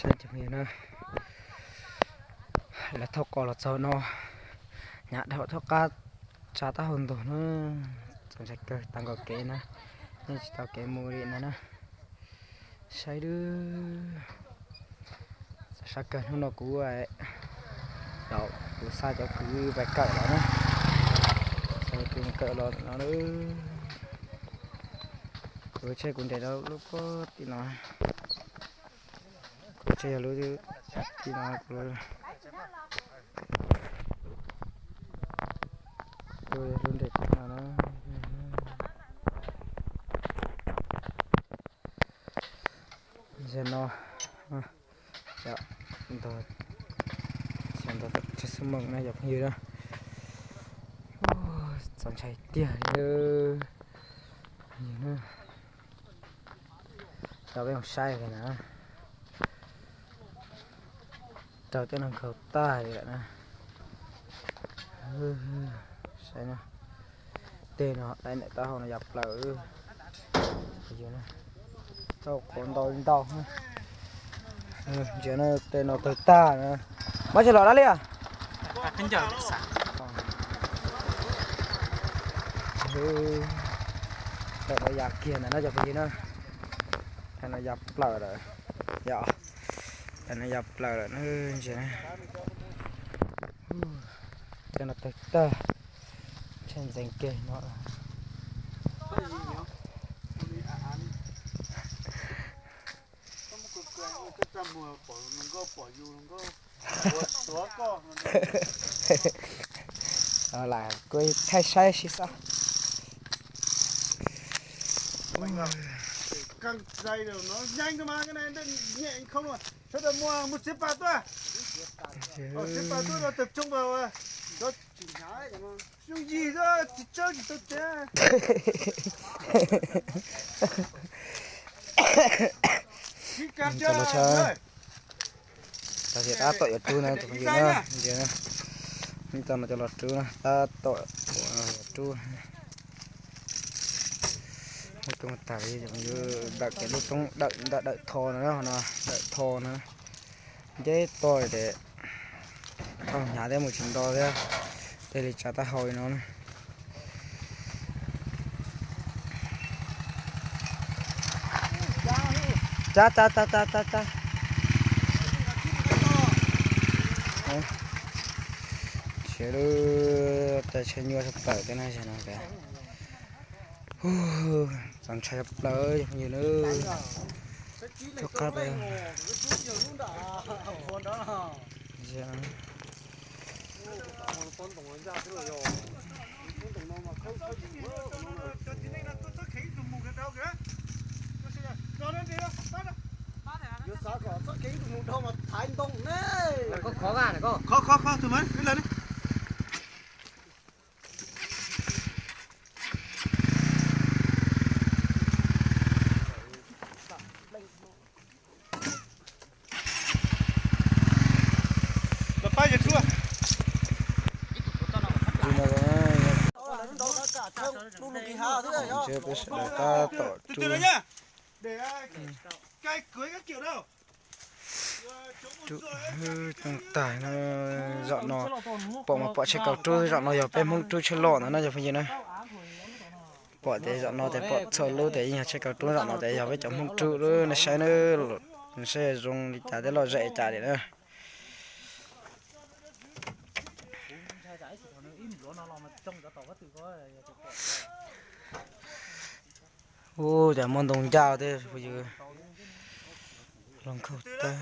Saib cov phooj ywg na, lawv thauj qos los txog no, hnyav dhau thooj qab tsa taub hau ntug na, txaus ntshai kawg. Tag nkaus kev na, yeej tsis tau kev mus li ntag na. Saib dub, txaus ntshai kawg. Hnub no kuv, kuv xa cov kwv pais kawm los na, xa kwv mus kawm los no. Kuv tsheb kuv nres rau lub pob tim no, kuv tsheb yog lub tim no, kuv lub nres tim no na. Zaum no, zaum no tsheb xub moos na cov phooj ywg na. Txaus ntshai tiag li. Cov peb mus saib na, raug cov neeg nkaug tag li lawm na. Saib na, tej no dai ntawm taub hau no yog plaws. Tau qhuav ntau ntau. Ntsia no tej no tawg tag na. Muab tsis los dab li. Tawm no yam kiag ntawm no cov phooj ywg na. Tawm no yam plaws lawm. Yog, tawm no yam plaws lawm na. Ntsia, tej no tawg tag. Tsheb ntxeev kiag no. Lam kuj thaij saib sib xab. Cov los tshaj, cov tab tom yuav rub na, cov phooj ywg na, ntsia na. Ib txoj no cov los rub na, tab tom yuav rub. Muaj tub tag li, dawm kev lub roob, dawm ntawm dawm tho no, no dawm tho no. Nce toj ces tau hnyav thiab mus tsis nto thiab, thiaj li tsa taub hau li no na. Tsa, tsa, tsa, tsa, tsa, tsa. Siav lub, tsheb nyuaj tshaj plaws tej no, no. Txaus ntshai tshaj plaws cov phooj ywg na. Rov qab pais. Khov, khov, khov, tus me, ib lawm ni. Peb sawv daws tab tom rub. Rub tag no, zaum no pom mas pom tsheb kaus rub, zaum no yog peb Hmoob rub tsheb loj ntawd no cov phooj ywg na. Pom tias zaum no tias pom txhua lub tias yeej yog tsheb kaus rub, zaum no tias yog peb cov Hmoob rub lawm. Nej saib, nej saib zoo li cas thiab lom zem li cas li na. Ua cas muaj ntoo ncaj thiab phooj ywg. Hluas nkauj tag.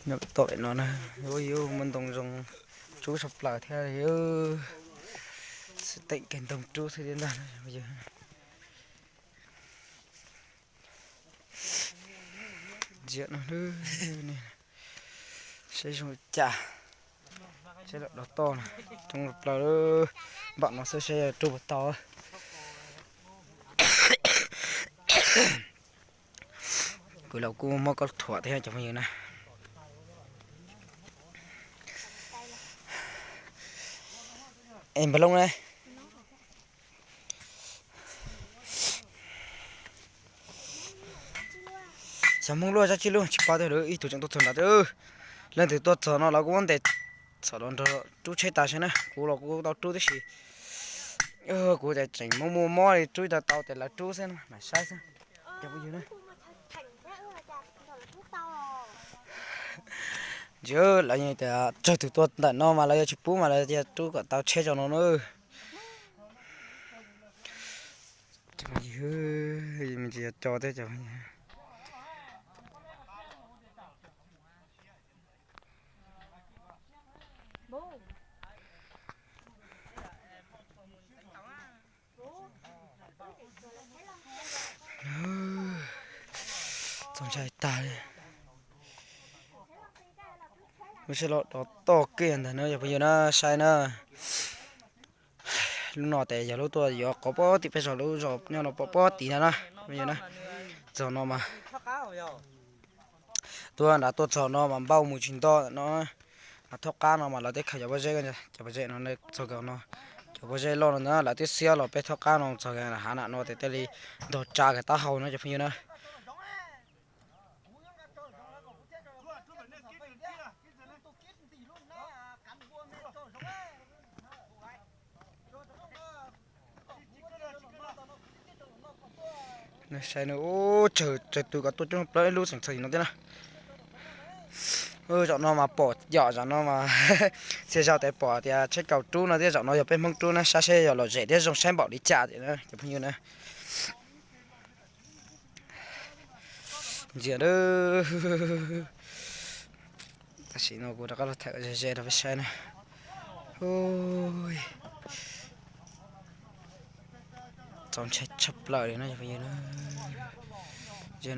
Nyob tom no na, yuav muaj ntoo zoo rub tshaj plaws thiab. Xwm teem kiag ntoo rub xwb thiab ntag. Ntsia no, saib zoo li cas. Saib lawm dov toj na, coob tshaj plaws. Npaum no xwb saib rub puas tau. Kuv los kuj muab koj thuam thiab cov phooj ywg na. Es npawg Looj ne? Xyov Hmoob luaj zab tsi luaj tsis paub tiag, ib tug tseem tuaj txog nrad. Leej twg tuaj txog no los kuv muab ntes txhom los nrog rub tsheb tas saib na, kuv los kuv tau rub tib si. Kuv ces tseem muaj muaj mob li, rub tau tau ces lawv rub xwb no, mam saib xwb. Cov phooj ywg na, ntsis lawv yeej tias tsawg tus tuaj ntawm no mas lawv yuav tsis pub mas lawv tias rub kom tau tsheb tso no na. Cov phooj ywg, me ntsis yog co thiab cov phooj ywg. Txaus ntshai tag li. Lub sij hawm los dov toj kiag ntag na cov phooj ywg na, saib na. Lub no ces yog lub tuaj yuav qhov pob tim peb zos, lub zos nyob no pob pob tim no na, phooj ywg na. Txog no mas tuaj nrad tuaj txog no mas npauj mus tsis nto no. Mas thob qab no mas lawv twb khaws cov pob zeb, cov pob zeb no txog kawg no, cov pob zeb loj no ntag, lawv twb xiab los peb thob qab no txog kawg hav nram no ces thiaj li ntog tsa kawg taub hau no cov phooj ywg na. Saib no, tsawg tus kom tuaj coob plaws ib lub tseem txog no thiab na. Zaum no mas pom yom, zaum no mas txhia zaus tes pom tias tsheb kaus rub no thiab, zaum no yog peb Hmoob rub na, saib seb yog lom zem thiab zoo saib npaum li cas tiam na cov phooj ywg na. Ntsia, tam sim no kuv rov qab los thaij ze ze rau peb saib na. Txaus ntshai tshaj plaws li no cov phooj ywg na. Ntsia,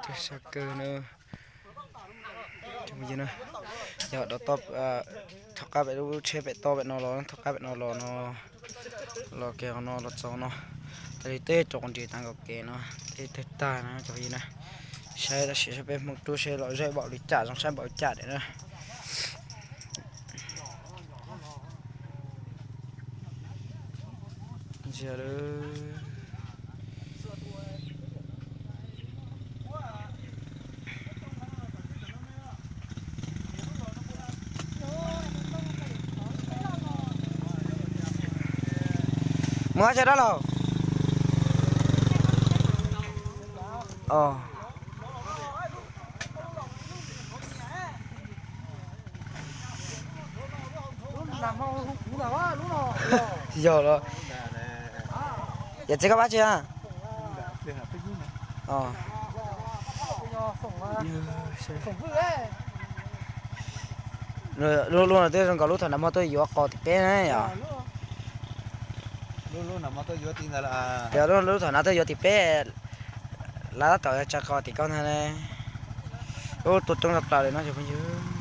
twb sab kawg na. Yog rau tom, tom qab pem lub tsheb pem toj pem no los, tom qab pem no los no, los kiag no los txog no, thiaj li teb rau qhov nris tag nkaus kev no, teb tag tag no cov phooj ywg na. Saib tab sis saib peb Hmoob rub seb lom zem npaum li cas, zoo saib npaum li cas na. Ntsia, mus dab tsi dab laug? Yog los, yog txiv koj pab tsi na? Lub no twb zoo nkaus lub thaum nag hmo tuaj yuav qos tim peb na yom. Yog lub thaum nag tuaj yuav tim peb, lawv tab tom tsa qos tim koj ntag ne. Ub, tuaj coob tshaj plaws li no cov phooj ywg.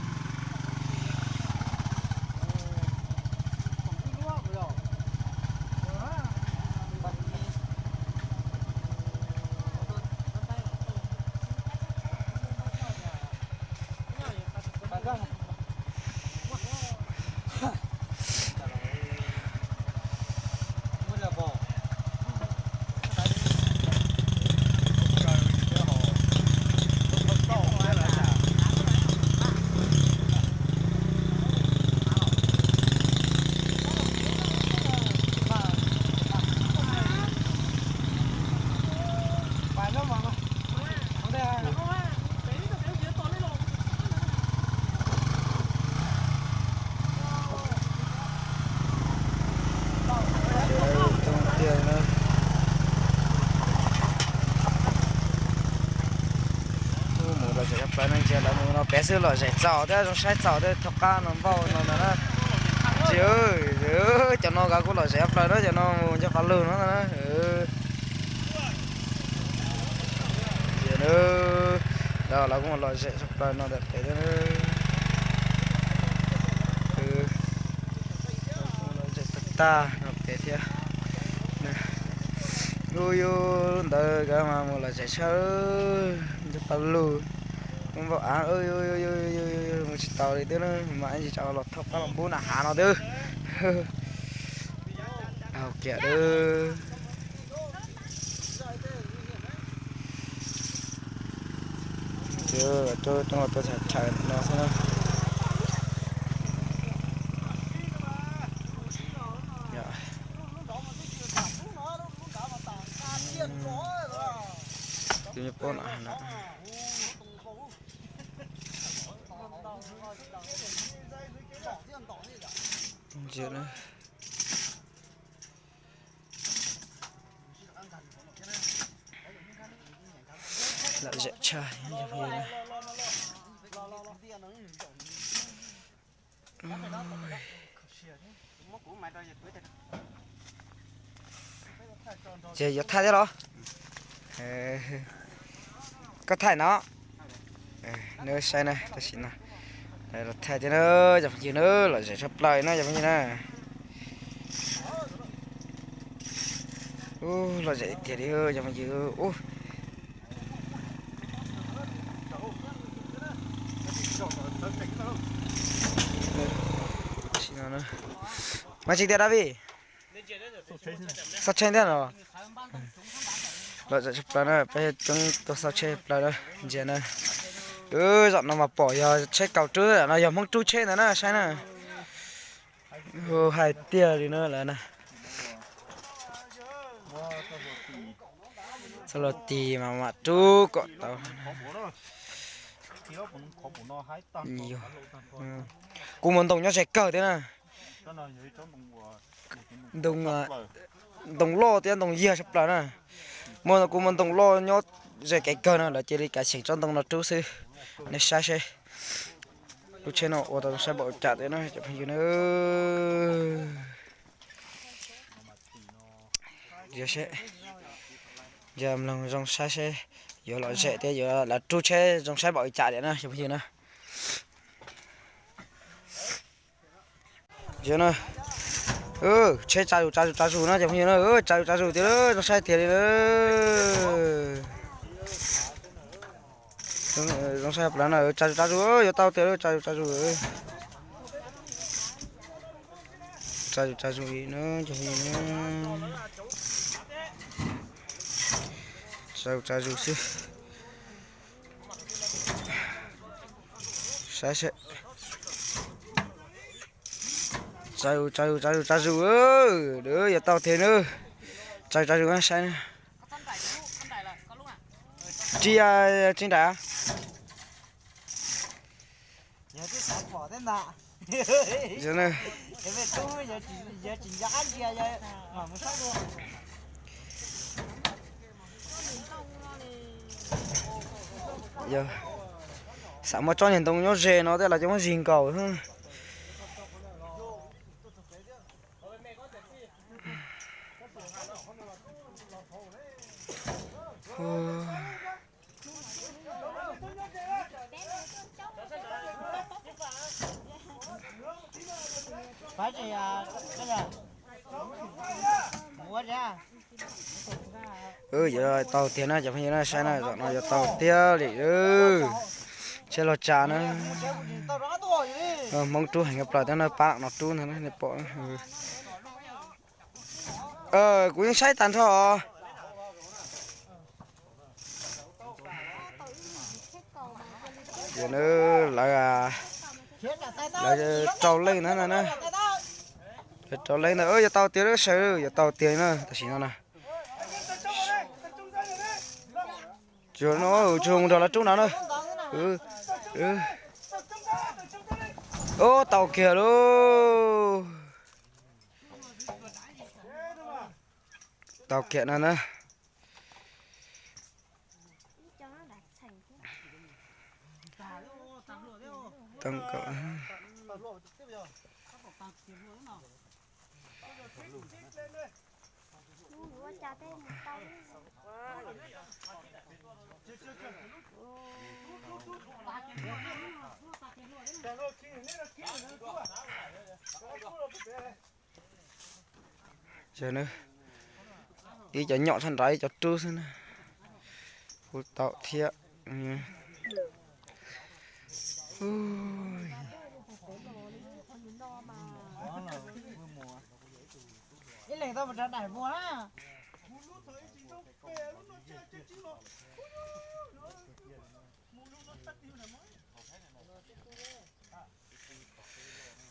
Mus lom zem tshaj plaws no, ntsia lawv mus no pem xwb lom zem txaus thiab zoo saib txaus thiab, thob qab no npauj no ntag na. Ntsia, cov no nkawd kuj lom zem tshaj plaws na, cov no mus nco qab lug no na. Ntsia, lawv kuj mus lom zem tshaj plaws no ntawm pem thiab. Lom zem tag tag no pem thiab. Yus yus ntawd nkawd mas mus lom zem tshaj, nco qab lug. Mus npau av, mus tsis taus li twb na, mas tsis tau los thauj qab los npub nram hav no twb. Hau kiag twb. Ces rau coob los tuaj tshais tshais no xwb na. Tus me poj no. Lom zem tshaj. Ces yuav thaij thiab los? Koj thaij no. Neb saib na, tam sim no los thaij thiab na, cov phooj ywg na, lom zem tshaj plaws na cov phooj ywg na. Lom zem tiag li cov phooj ywg. Mas tsis tias David xauj tsheb thiab no. Lom zem tshaj plaws na, peb coob tuaj xauj tsheb plaws na, ntsia na. Zaum no mas pom yog tsheb kaus rub, no yog Hmoob rub tsheb ntawd na, saib na. Hais tiag li na lawm na. Txhob los tig mas mam rub kom tau. Kuv mus ntoos nyob ze kawg thiab na. Ntoo loj thiab ntoo yag tshaj plaws na. Muaj kuv muaj ntoo loj nyob ze kev kawg no, lawv cia li kav xyeem tsob ntoo no rub xwb. Nej saib seb, lub tsheb no ua tau zoo saib npaum cas thiab na cov phooj ywg na. Yog seb, yog mloog zoo saib seb yuav lom zem thiab yuav lawv rub tsheb zoo saib npaum li cas tiam na cov phooj ywg na. Yog na, tsheb tsa zus tsa zus tsa zus na cov phooj ywg na, tsa zus tsa zus tiag, zoo saib tiag li na. Zoo saib plaws na, tsa zus tsa zus, yuav tau tiag, tsa zus tsa zus. Tsa zus tsa zus li na cov phooj ywg na. Tsa zus tsa zus xwb. Saib seb. Tsa zus tsa zus tsa zus tsa zus, yuav tau tiag na. Tsa zus tsa zus saib na. Tsis, tsis nraim. Xav muaj tsob niag ntoo nyob ze no tej los cov muab zig nkaus. Yuav tau tiag na cov phooj ywg na, saib na, zaum no yuav tau tiag li. Tsheb los tsa na. Hmoob rub heev plaws thiab na, pab no rub ntag na, nej pom. Kuv yeej saib tag nrho. Lawv, lawv rau leej ntag na. Lawv rau leej ntag, yuav tau tiag lawm saw, yuav tau tiag na tam sim no na. Tsis no, tsis mus nrog lawv rub no na. Ub, tau kiag lauj. Tau kiag no na. Ib cov nyom tshaj nrad ib cov rub xwb na. Kuv tau thiab. Ib leeg tau mus rau daim muag na.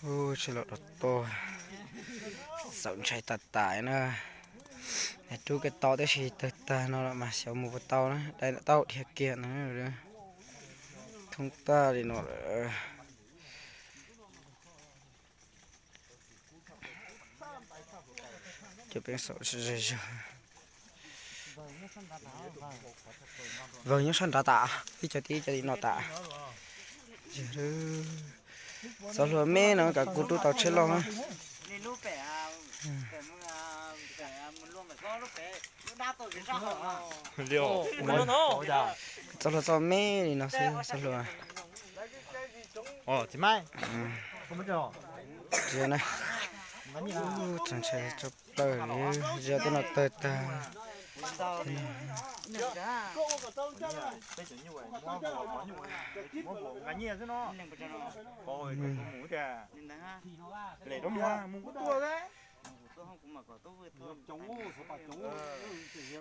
Ub, tsis los rau toj, txaus ntshai tas tas na. Rub kev tau tab sis tawg tag no los mas xyov mus puas tau na, dai tau dhia kiag no. Thoob tag li no lawm. Cov peb saum ze zog. Vawg nyob sab nrad tas, ib co tim ib co tim no tas. Txoj hlua me no kav kuv rub tau tsheb loj. Txoj hlua txoj me li no xwb, txoj hlua. Txiv na, txaus ntshai tshaj plaws li, zia tej no tawg tag.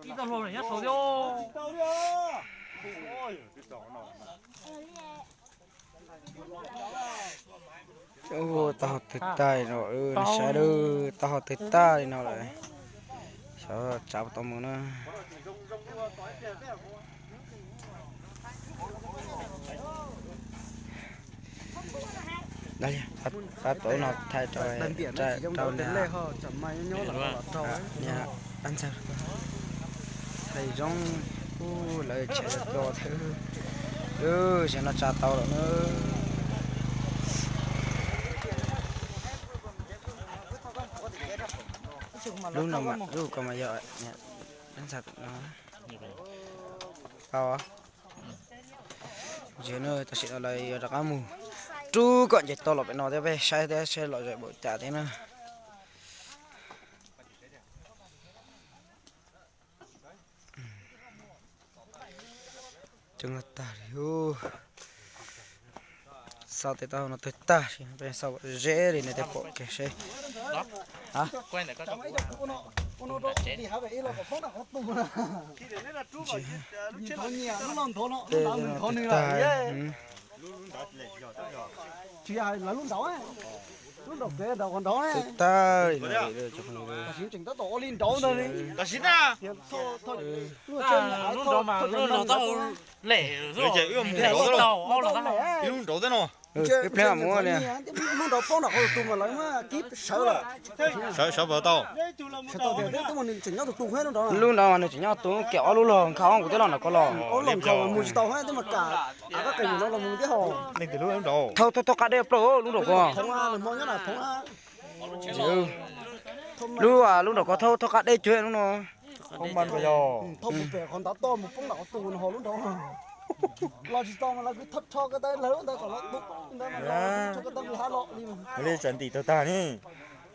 Ib txoj hlua nyob saud thiab. Ub, taub hau twg tag li no, saib lawm, taub hau twg tag li no lawm. Xyov tsav puas tau mus na. Pab tuav no thaij rau, rau niag dab ntxawg thaij zoo. Ub, lawv tseem coj thiab. Lub sij hawm no tsa tau lawm na. Lub no mas, lub ko mas yog niag dab ntxawg no. Tau. Ntsia na, tam sim no lawv yuav rov qab mus rub kom nce toj los pem no thiab peb saib thiab saib lom zem npaum cas thiab na. Coob tag li. Xauj tej taub hau no twg tag, peb xauj ze li nej thiaj pom kiag seb. Twg tag li no. Ib lub nrauv thiab no. Sawv sawv puas tau. Lub nrauv mas nws tseem nyob tus tus, kiag ob lub los nkhaus kuv twb los nram ko los. Mus tsis tau, twb mas kam, koj qe mus no los mus thiab ho. Thauj thauj qab dej plaws lub nrauv ko. Lub, lub nrauv ko thauj thauj qab dej cuag lub no. Thauj mus pem qhov ntawd toj mus poob nram qhov tus no ho lub nrauv. Los tsis tau mas lawv kuj thauj rho ko taw lawv lub ntawd kom lawv tu ntawd mas rho ko taw nqis hav los li. Li tsam ntim tawg tag ne.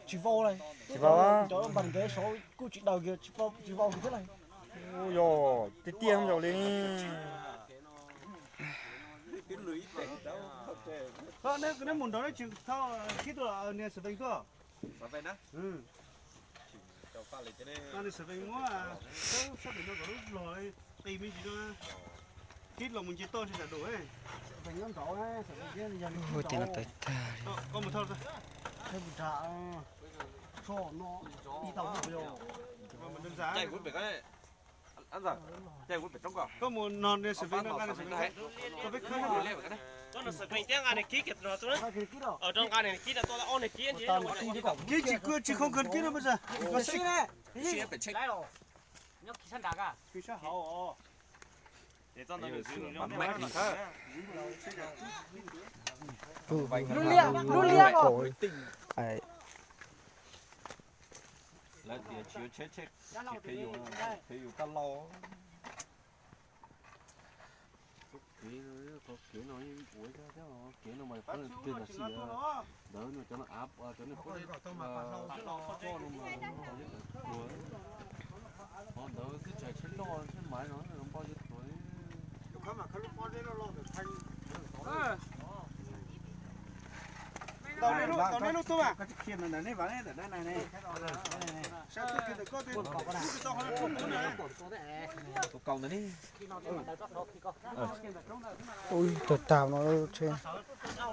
Tsis vau li. Tsis vau. Cov npam ntev saud kuj tsis daws kiag, tsis vau kiag thiab li. Yog tiag tiag nkaus li. Neb mus nrauv neb tsis thauj khib tuaj, niag Xav Feej tuaj. Niag Xav Feej muab sab pem no kom lub log qis me ntsis no. Khib los mus nce toj tsis tam dum. Ua tej no tawg tag li. Koj mus no niag Xav Feej no nqa niag Xav Feej. Koj niag Xav Feej thiab nqa niag khib kiag no. Kib tsis khib, tsis khoo kheev kib no pes tsawg. Kib sab hauv os. Lub liab, lub liab os. Lawv tias tsis yuav tsheb, tsheb phem yus, phem yus taj lauj. Kev, kev no ua thiab, kev no mas peb twg nram xis ntawd no cov no av, cov niag roj no mas tau cov tuag. Qhov ntawd twb tsis tsheb loj tsheb maiv no npaj cov tuag. Lub qhov mas khawb lub pob zeb loj loj ntawm thaj. Ui, tawg tag no, tsheb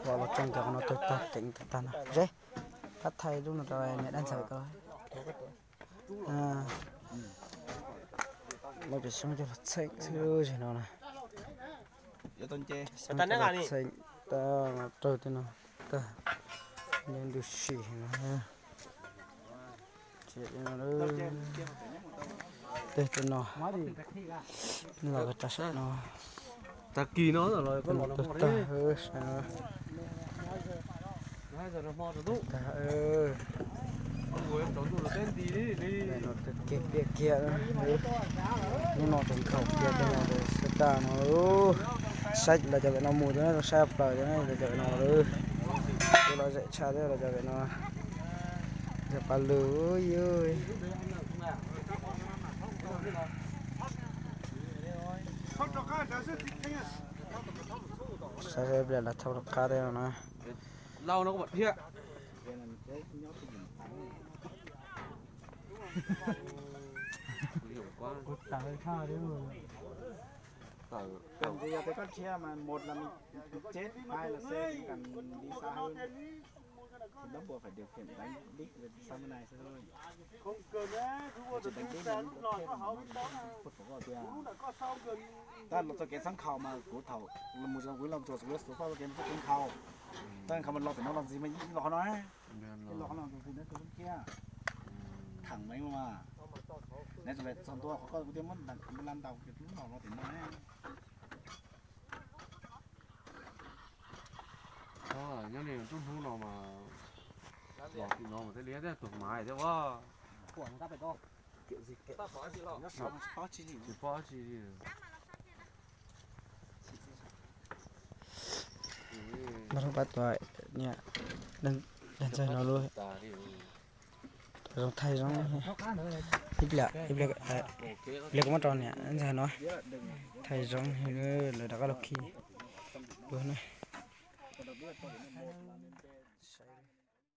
los los tso ncov no tawg tag, ceev tawg tag no. Ze, pab thaij lub no rau niam dab ntxawg ko. Lawv pem xyoob coj los txheem xwb, zaum no na. Xyoob coj los txheem tag, raug tej no tag, nyob ntu sim no. Tej tej no los tsa sam no. Tag kis no los tawg tag, tag. Kiag kiag, lub no tseem nkhaus kiag tej no xwb tag no. Saib los cov pem no mus, saib plaws cov no, cov los zem tshaj thiab los cov pem no. Yog pab lwm yus. Saib saib pliag los thauj rov qab thiab no na. Lauj no thiab. Cần thì giờ tôi có chia mà một là mình chết, hai là xe cũng cần đi xa hơn. Thì bắt buộc phải điều khiển đánh đít rồi sang bên này thôi. Chỉ đánh đít này, nó thêm mà nó phút của họ kìa. Ta los txog kev txhab nkhaus mas kuv thaum mus zoo kuv los tsuas kuv xub faj kev txhab nkhaus. Txhab nkhaus mas los pem no los ntxiv mas ib los qhov no, ib los qhov no tus tus neb tus lub kiag. Thẳng đấy mà. Neb txog ntua qhov koj kuv thiaj muab lub lab ntaus kiag lub no los pem no. Nyob li nruab hnub no mas los tim no mas thiaj li thiab tus hmaiv thiab as. Tsis paub tsi li. Nag hmo pab tuaj niam, dag ntxawg no lub zoo thaij zoo, ib pliag, ib pliag kuv muab rau niam ntxawg no thaij zoo, lawv rov qab los khi dua na.